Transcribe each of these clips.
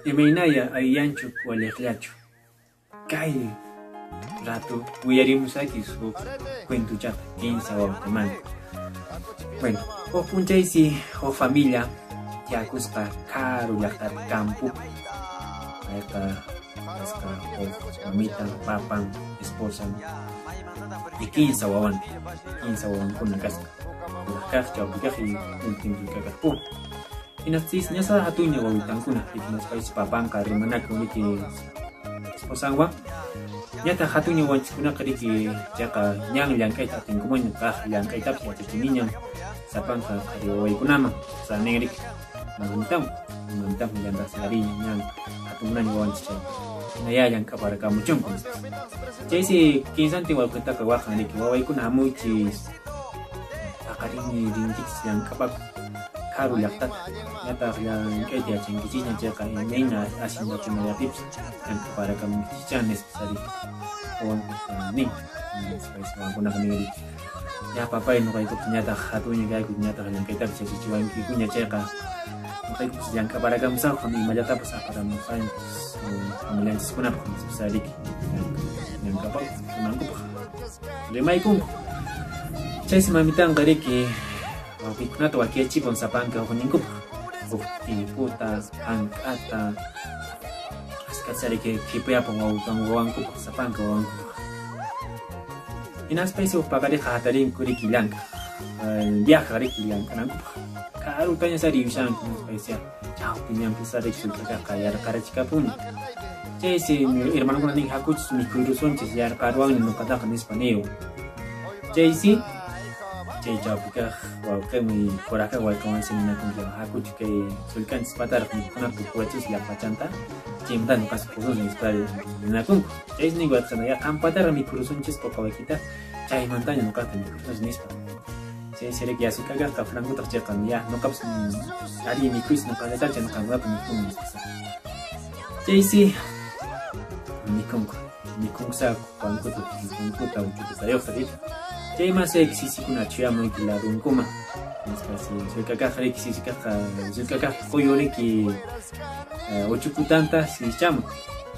Imaynaya ayllanchu waliqllachu. Kay rato uyarimusayki huk cuentuchata kinsa wawqimanta. Bueno, huk p'unchaysi huk familia tiyakusqa karu llaqtapi campopi. Payqa kasqa huk mamitan, papan, esposan y kinsa wawantin. Kinsa wawankuna kasqa. Kuraq kaq, chawpi kaq y último kaq puna. Hinastis ñasa hatunña wawitankuna, hinaspaysi papanqa rimanakun riki esposanwan. Ñataq hatunña wawanchiskunaqa riki chayqa ñan llank'ayta atinkumanña, kaq llank'aytapas yachachiniñan sapanka qhari wawaykunaman. Sanin riki mamitan, mamitan llank'asariña ñan hatunkunaña wawanchis chay. Hinaya llank'aparakamuchunku nispas. Chaysi kinsantin wawqitaqa waqan riki wawaykuna hamuychis paqarinmi rinkichis llank'apakuq karu llaqtata. Ñataq llank'ayta yachankichisña chayqa imayna haciendakunallapipas llank'aparakamunkichischá nispas ari wawankunaqa nin. Wawankunaqa nin riki ya papay ñuqaykupas ñataq hatunña kayku ñataq llank'aytapas yachachiwankikuña chayqa ñuqaykupas llank'aparakamusaqku imallatapas aparamusqanchis familianchiskunapaq nispas riki llank'apakunankupaq rimaykunku. Chaysi mamitanqa riki wawqikunata wakiachipun sapanka hukninkupaq huk timputa, hank'ata, askata riki khipuyapun wawankupaq sapanka wawankupaq. Hinaspaysi huk paqariqa hatarinku riki llank'aq, viaja riki llank'anankupaq. Karutaña sariyushanku hinaspaysi chawpi ñanpi sariki sullk'akaqqa yarqarachikapuni. Chaysi hermanokuna nin hakuchis mikhuyrusunchis yarqaruwanña ñuqataqa nispa niwan. Chaysi chay chawpi kaq wawqinmi kuraq kaq wawqiwansi ninakunku hakuchu kay sullk'anchis pataraq mikhunata tukurachis llapachanta chaymanta ñuqas pususun nispa ninakunku. Chaysi ninku wayqisana ya qampataraq mikhurusunchis quqawaykita chaymantaña ñuqata mikhurusunchis nispa. Chaysi riki ya sullk'akaqqa frankutaq chayqa ya ñuqapas ari mikhuychis ñuqallatacha ñuqakunata mikhuni nispa. Chaysi mikhunku mikhunkusa pankuta mikhunkuta uchukutayuqta riki. Chaymansi sisikuna chuyamuyki ladunkuman. Nispa sullk'akaq riki sisikaqqa sullk'akaq quyu riki uchukutanta sisichamun.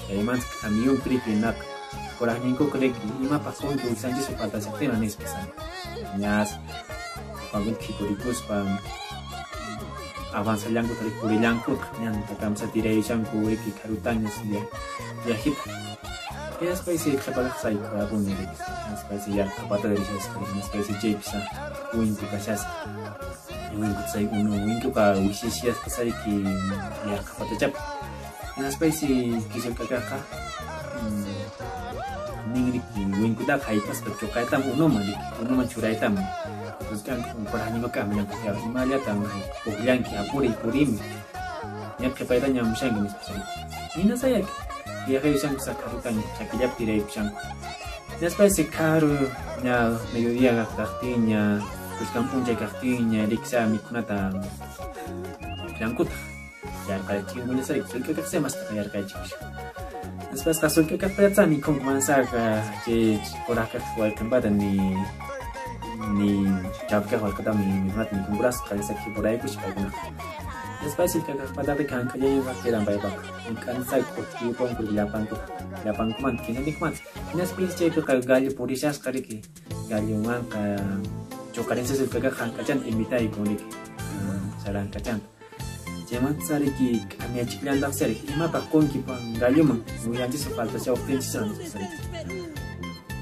Chaymanta k'amiyunku riki naqa kuraqninkuqa riki imapaq qunki wiksanchispa faltashaqtina nispa. Ñas pankuta khipurikuspa avanzallankuta riki purillankutaq ñanta kamsa tirayushanku riki karutaña viajita. Hinaspaysi qhipakaq sayk'urapuni riki. Hinaspaysi yarqapata rishasqa hinaspaysi chaypis winku kashasqa. Winkuta say unu winkuqa wishishiasqa sariki yarqapatachapi. Hinaspaysi kisullk'akaqqa nin riki winkutaqa haypaspa chuqaytaman unuman riki unuman churaytaman. Kuraqninkuqa k'amillanku imallatan pukllanki apuriy purimi. Ña qhipaytaña hamushanki nispa riki. Hinasayaki viajayushanku sakarutaña chakillapi tiraykushanku. Hinaspaysi karu ña mediodía kaqtinña kuskan p'unchay kaqtinña riksa mikhunata llankutaq yarqarachikuña sariki sullk'akaqsi mastaqa yarqarachikushan. Hinaspasqa sullk'akaqpallatsa mikhunku manasaka chay kuraq kaq wayqinpata ni chawpi kaq wayqitaqa mikhunata mikhunkuraqsi qallasaki khipuraykush paykunaqa. Hinaspaysi sullk'akaqpataqa khank'allaña quedan paypaqa. K'ansa k'utkiyupunku llapankuta llapankumanta kinsantinkumanta. Hinaspaysi chaypiqa gallo purishasqa riki gallomanqa chuqarinsa sullk'akaq hank'achanta invitaykun riki sarank'achanta. Chaymanta riki k'amiyachikllantaqsi riki imapaq qunki galloman willanchispa faltashawaqtinchis nispa riki.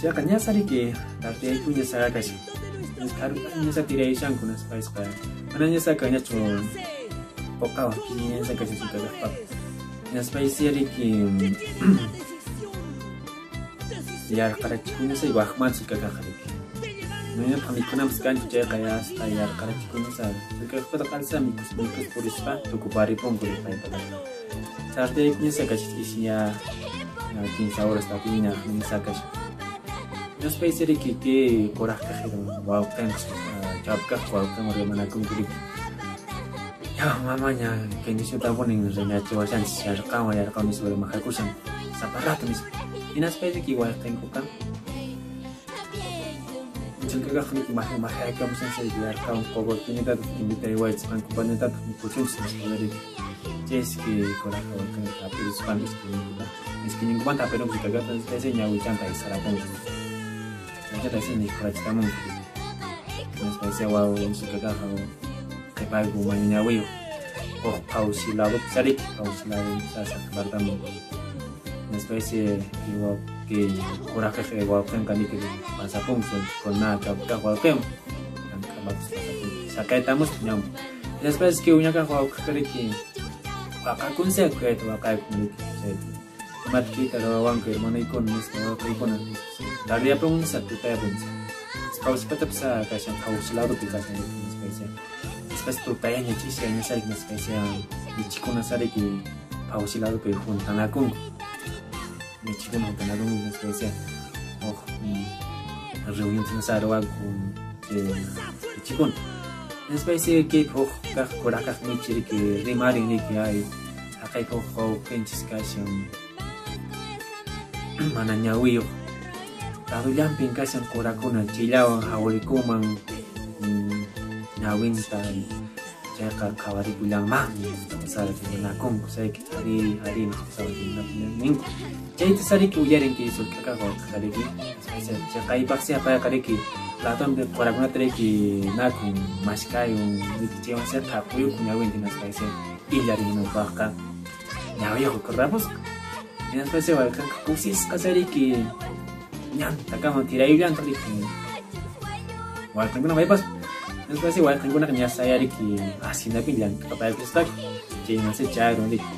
Chayqa ñasa riki tartiyaykuña sarakashan. Karutaña tirayushanku nispaysqa manaña sakañachu quqawan kiñaña sakashan sullk'akaqpaqa. Hinaspaysi riki yarqarachikuña say waqmanta sullk'akaqqa riki. Ñataq mikhunanpas kanchu chayqa hasta yarqarachikuña sullk'akaqpata q'alsa mikhus purispa tukuparipunku riki paypataqa. Tartiyaykuña sakashan ch'isi ya 15 horas tapiña sakashan. Hinaspaysi riki kay kuraq kaq wawqinpas chawpi kaq wawqinwan rimanakunku riki. Ya mamaña kay nishuta punin rimachiwashanchis yarqawan yarqawan nispa rimajakushan sapa rato nispa. Hinaspaysi riki wayqinkuqa sullk'akaq riki mahayakamushan yarqawan qoqoykiñatataq invitariwaychis qankupañatataq mikhuchunchis nispa riki. Chaysi kuraq wawqinqa hap'iruspan iskayninkumanta hap'irunku sullk'akaqta chaysi ñawichanta aysarapunku. Ñawichanta aysaspa mikhurachitamunku. Hinaspa sullk'akaqqa qhipayku mana ñawiyuq huk phawsi ladopi sariki phawsi ladopi saqerpartamun. Hinaspa kay kuraq wawqinqa niki pasapunku kuna chawpi kaq wawqinwan llank'apakus saqaytamuspa ñawpa. Hinaspa kay uña kaq wawqiqa riki waqakunsi kayta waqaykun riki chayta imata kayta ruwawanku hermanoykuna nispa wawqiykuna nispa tardeyapunsa tutayapunsa phawsi patapi kashan phawsi ladopi kashan riki nispa tutayaña ch'isiyaña sariki nispa michikuna sariki phawsi ladopi juntanakunku michikuna juntanakunku nispa huk reunión ruwanku michikuna. Nispa kaypi huk kaq kuraq kaq michi riki rimarin riki ay haqaypi huk wawqinchis kashan mana ñawiyuq ladollampin kashan qurakuna chayllawan hawrikuman ñawinta chayqa qhawaripullanmanmi nakunku sayki ari ari nispa ninku chayta sariki uyarin kay sullk'akaq wawqiqa riki chayqaypaqsi payqa riki ladompi qurakunata riki nakun mashkayun riki chaywan thaquyukun ñawinta hinaspa illarimunanpaqqa ñawiyuq kurapusqa hinaspa wawqinqa kusisqa sariki ñantakama tirayullantaq riki wawqinkuna maypaspa hinaspa wawqinkunaqa ña sayariki haciendapi llank'apaykusqaku chaymansi chayrun riki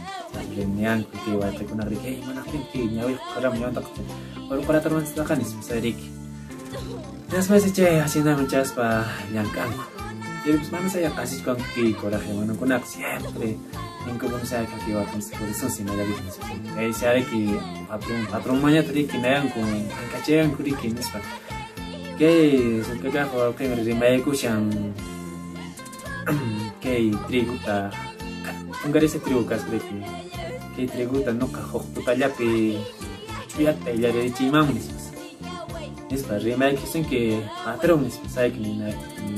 rimayanku kay wawqikunaqa riki hey imanaqtin kay ñawiyuq quramun ñawantaqa qurata ruwanchisqa nispa sariki. Hinaspa chay haciendaman chaspa llank'anku. Chaypipas mana saya qasispanku kay kuraq hermanokunaqa siempre ninkupuni saya kay wawqinchis purisunsi imallariki nispa. Chay sariki patron mañata riki nayanku ankachayanku riki nispa. Kay sullk'akaq wawqinqa rimaykushan kay triguta punkarisa trigo kasqa riki kay triguta nuqa huk tutallapi ch'uyata illarichiymanmi nispa. Nispa rimaykusunki patrón nispa sayki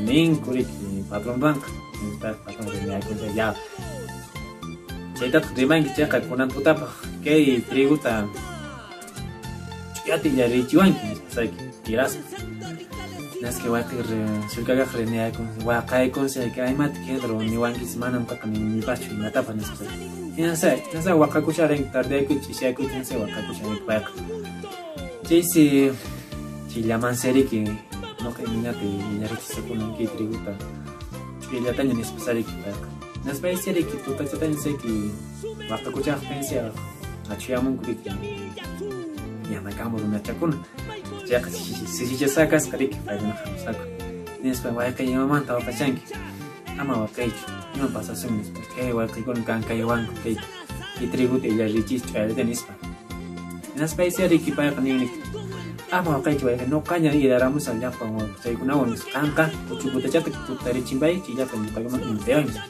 ninku riki patronwanqa nispa patrón rimaykuncha ya chaytataq rimanki chayqa kunan tutapaq kay triguta ch'uyata illarichiwanki nispa sayki tiraspa. Nasqa wawqi sullk'akaq rinayakun waqaykunsi imata kayta niwankis manam qaqa nipaschu imatapas nispa. Hinaspa waqakusharan tardeyaykuy ch'isiyaykuy hinaspa waqakushan payqa. Chaysi chayllamansi riki nuqa imaynata illarichisaqkunan kay triguta ch'uyallataña nispa sariki payqa. Hinaspa riki tutachataña sayki waqakuchaqtinsi achuyamunku riki yanakamu runachakuna chayqa sisichasqa kasqa riki paykuna hamusqaku. Nispa wayqey imamanta waqachanki ama waqaychu ima pasasun nispa kay wayqiykuna kankaywanku kay triguta illarichis ch'uyallata nispa. Hinaspa riki payqa nin ama waqaychu wayqey nuqaña illaramusaq llapan chaykunawan nispa qanqa uchukutachata tutarichimpay chayllata ñuqaykuman intayawan nispa.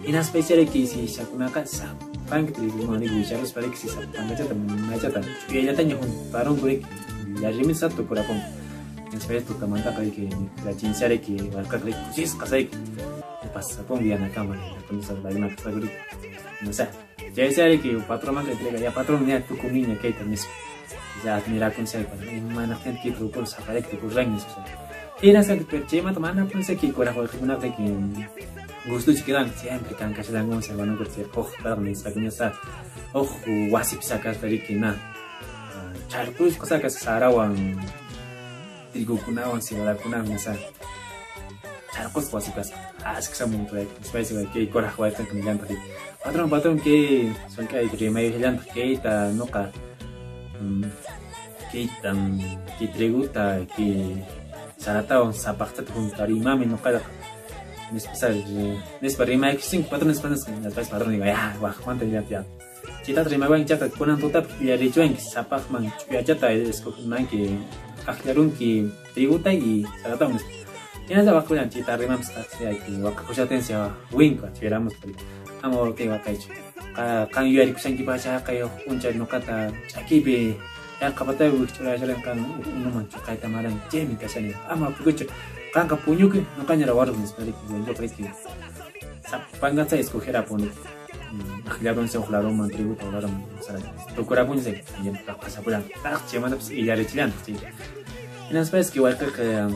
Hinaspa riki sisichakunaqa sapanka triguman riki wisharuspa riki sapankachata munachata ch'uyallataña juntarunku riki illarrimisa tukurapunku. Hinaspa tutamantaqa riki lachinsa riki wallqaqa riki kusisqa sayki pasapunku yanakama paykuna kasqaku riki no sé chaysi riki patronmanqa entrega ya patrón ña tukuniña kayta nispa ya admirakunsi imanaqtin kayta rukun saparayki tukurranki nispa. Hinaspa chaymanta manapuni kay kuraq wawqikunaqa riki gustuchi quedan siempre kankashallankunsi hermanokuna huk nisqakuña huk wasipi sakaspa riki na charpusqa sakasqa sarawan trigukunawan cebadakunawan ñasa charqusqa wasipi kasqa achka shamunku nispa kay kuraq wawqinqa nillantaq riki patrón patrón kay sullk'ayki rimayushallantaq kayta nuqa kayta kay triguta kay saratawan sapaqchata juntarimami nuqallaqa nispa nispa rimaykusinki patrón nispa nispa patrón digo ya waqmanta ya chaytataq rimaywanki chayqa kunan tutapi illarichiwanki sapaqman ch'uyachata escogenanki aqllarunki triguta y saratawan nispa. Hinaspa waqullan chayta rimamus waqakushatinsi winku achuyaramuspa ama wawqiy waqaychu qan yuyarikushankipacha haqay huk p'unchay nuqata ch'akiypi yarqapatapi wikch'urasharan qan unuman chuqayta maran chaymi kashani ama waqaykuchu qanqa puñukuy nuqaña ruwaruk nispa riki riki sapankacha escogerapuni. Aqllaronse uqlaronman triguta uqlaron tukurapun pasapuran chaymantapis illarichillantaq chay. Hinaspas que wayqiqa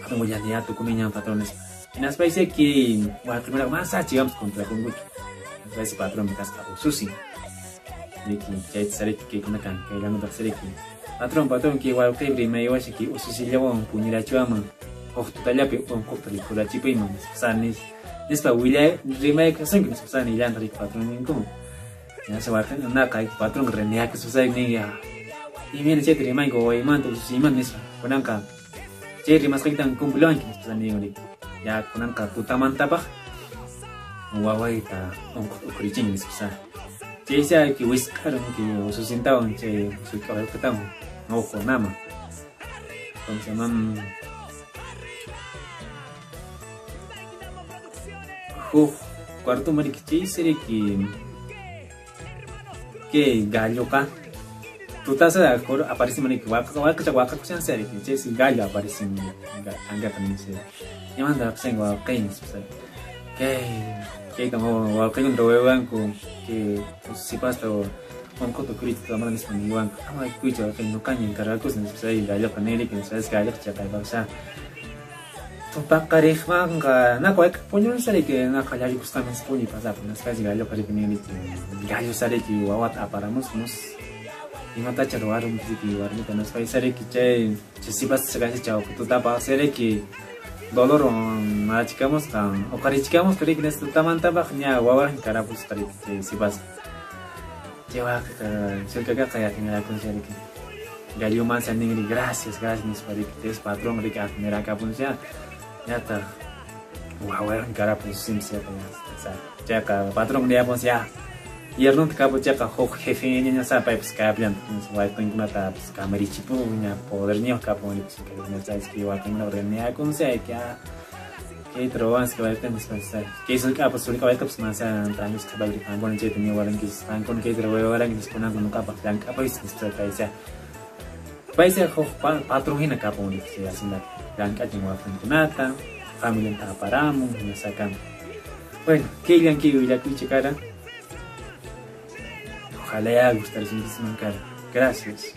hatun willani tukuniñan patrones. Hinaspas que wayqikunaqa mas achigamos contrakunkuchu. Hinaspas patrón kasqa ususin. Riki chayta sariki kaykuna kan kayllamantaqa sariki. Patrón patrón que wayqi rimaywasha que ususillawan puñirachiwaman huk tutallapi unquqta rikurachipuyman nispa nispa willay rimaykusunki nispa nillantaq riki patrón ninkuman. Hinaspa wayqi naqa patrón reneakuspa nin ya imayna chayta rimanki wawaymanta ususiymanta nispa kunanqa chay rimasqaykitan cumpliwanki nispa nin riki. Ya kunanqa tutamantapaq wawayta unquqta ukhurichinki nispa. Chaysa ki wisq'aron ki ususintawan chay sullk'a wayqitawan uqunama. Entonces mam huk cuarto mariki chaysi riki que galloqa tutasa aparece mariki waqacha waqakushansi riki chaysi gallo aparece ankata ninsi imanta apasanki wawqiyni nispa kay chayta wawqiykuna ruwaywanku que sipasta unquta ukhurichita tutamanta nispa niwanku ama kuychu wawqiy ñuqaña encargakusaq nispa galloqa niriki nispa galloqa chaqaypaqsha paqariqmanqa naqa wayqa puñunsa riki naqa llallipusqanpas puñuy pasapun nispa galloqa riki niriki gallo sariki wawata aparamusqa imatacha ruwarun riki warmita nispa riki chay sipasta casi chawpi tutapaq riki dolorwan achikamusqa uqarichikamusqa riki nispa tutamantapaq ña wawaraq karapusqa riki chay sipasqa chay waqqa sullk'akaqa yaqinarakunsi riki gallomansa ninri gracias gracias nispa riki chay patrón riki admirakapunsi ñataq wawaraq karapun simsi chayqa patrón niyapunsi ya yernunta kapun chayqa huk jefeña paypas kapllantaq wayqinkunata kamarichipun ña poderniyuq kapun riki wayqinkuna reneakunsi kayta ruwansi wayqin nispa kay sullk'apas sullk'a wayqipas mansa añosqa qhipapiri qankuna chayta niwarankichis qankuna kayta ruwaywaranki nispa kunanqa ñuqapaq llank'apuychis nispa paysa paysa huk patrón hina kapun riki chay haciendapi llank'achin wayqinkunata familianta aparamun hinasakama. Bueno, kayllan kay willakuycha kara. Ojalá ya gustarsunkichis kara. Gracias.